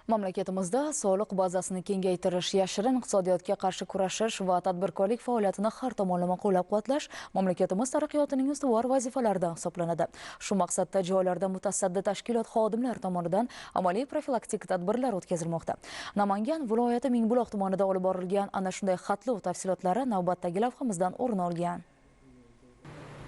Mamlakatimizda soliq bazasini kengaytirish, yashirin iqtisodiyotga qarshi kurashish va tadbirkorlik faoliyatini har tomonlama qo'llab-quvvatlash mamlakatimiz taraqqiyotining ustuvor vazifalaridan hisoblanadi. Shu maqsadda joylarda mutasaddi tashkilot xodimlari tomonidan amaliy profilaktik tadbirlar o'tkazilmoqda. Namangan viloyati Mingbuloq tumanida olib borilgan ana shunday xatlov tafsilotlari navbatdagi lavhamizdan o'rin olgan.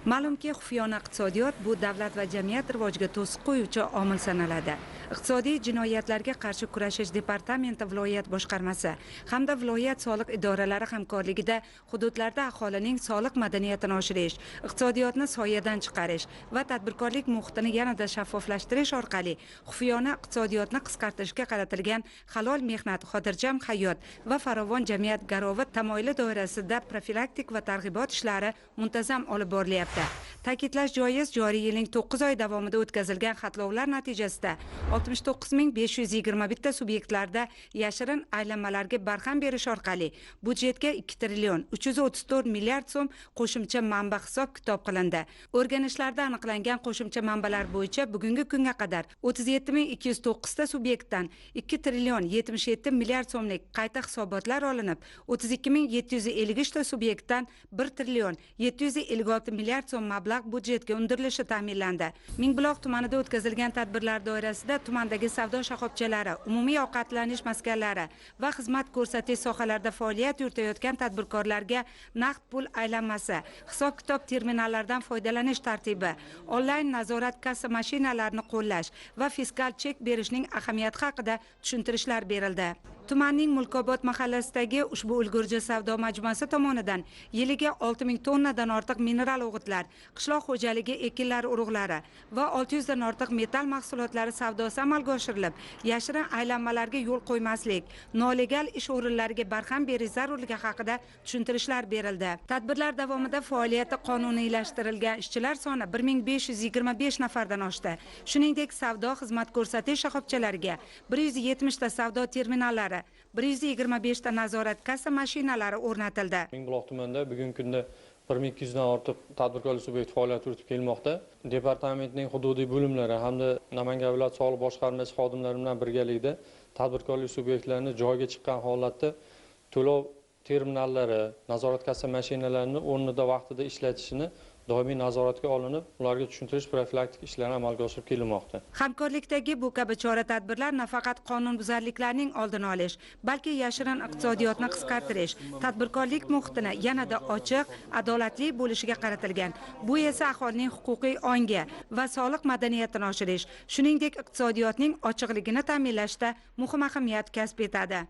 Ma'lumki, xufiyona iqtisodiyot bu davlat va jamiyat rivojiga to'siq qo'yuvchi omil sanaladi. Iqtisodiy jinoyatlarga qarshi kurashish departamenti viloyat boshqarmasi hamda viloyat soliq idoralari hamkorligida hududlarda aholining soliq madaniyatini oshirish, iqtisodiyotni soyadan chiqarish va tadbirkorlik muhitini yanada shaffoflashtirish orqali xufiyona iqtisodiyotni qisqartirishga qaratilgan halol mehnat, xotirjam hayot va farovon jamiyat garovi tamoyili doirasida profilaktik va targ'ibot ishlari muntazam olib borilyapti. Ta'kidlash joiz, joriy yilning 9 oy davomida o'tkazilgan xatlovlar natijasida 69521 ta subyektlarda yashirin aylanmalarga barham berish orqali budjetga 2 trillion 334 milliard so'm qo'shimcha manba hisob-kitob qilindi. O'rganishlarda aniqlangan qo'shimcha manbalar bo'yicha bugungi kunga qadar 37209 ta subyektdan 2 trillion 77 milliard so'mlik qayta hisobotlar olinib, 32753 ta subyektdan 1 trillion 756 milliard so'm mablag' budjetga undirilishi ta'minlandi. Mingbuloq tumanida o'tkazilgan tadbirlar doirasida tumandagi savdo shoxobchalari, umumiy ovqatlanish maskanlari va xizmat ko'rsatish sohalarida faoliyat yuritayotgan tadbirkorlarga naqd pul aylanmasi, hisob-kitob terminallaridan foydalanish tartibi, onlayn nazorat kassa mashinalarini qo'llash va fiskal chek berishning ahamiyati haqida tushuntirishlar berildi. Tumanning Mulkobod mahallasidagi ushbu ulgurji savdo majmuasi tomonidan yiliga 6000 tonnadan ortiq mineral o'g'itlar, qishloq xo'jaligi ekinlari urug'lari va 600 dan ortiq metall mahsulotlari savdosi amalga oshirilib, yashirin aylanmalarga yo'l qo'ymaslik, nolegal ish o'rinlariga barham berish zarurligi haqida tushuntirishlar berildi. Tadbirlar davomida faoliyati qonuniylashtirilgan ishchilar soni 1525 nafardan oshdi. Shuningdek, savdo xizmat ko'rsatish shoxobchalariga 170 ta savdo terminallari, 125 ta nazorat kassa mashinalari o'rnatildi. Mingbuloq tumanida bugungi kunda 1200 dan ortiq tadbirkorlik subyekti faoliyat yuritib kelmoqda. Departamentning hududiy bo'limlari hamda Namangan viloyat soliq boshqarmasi xodimlari bilan birgalikda tadbirkorlik subyektlarini joyga chiqqan holatda to'lov terminallari, nazorat kassa mashinalarini o'rnida vaqtida ishlatishini doimiy nazoratga olinib, ularga tushuntirish profilaktik ishlari amalga oshirib kelinmoqda. Hamkorlikdagi bu kabi chora-tadbirlar nafaqat qonunbuzarliklarning oldini olish, balki yashirin iqtisodiyotni qisqartirish, tadbirkorlik muhitini yanada ochiq, adolatli bo'lishiga qaratilgan. Bu esa aholining huquqiy ongi va soliq madaniyatini oshirish, shuningdek iqtisodiyotning ochiqligini ta'minlashda muhim ahamiyat kasb etadi.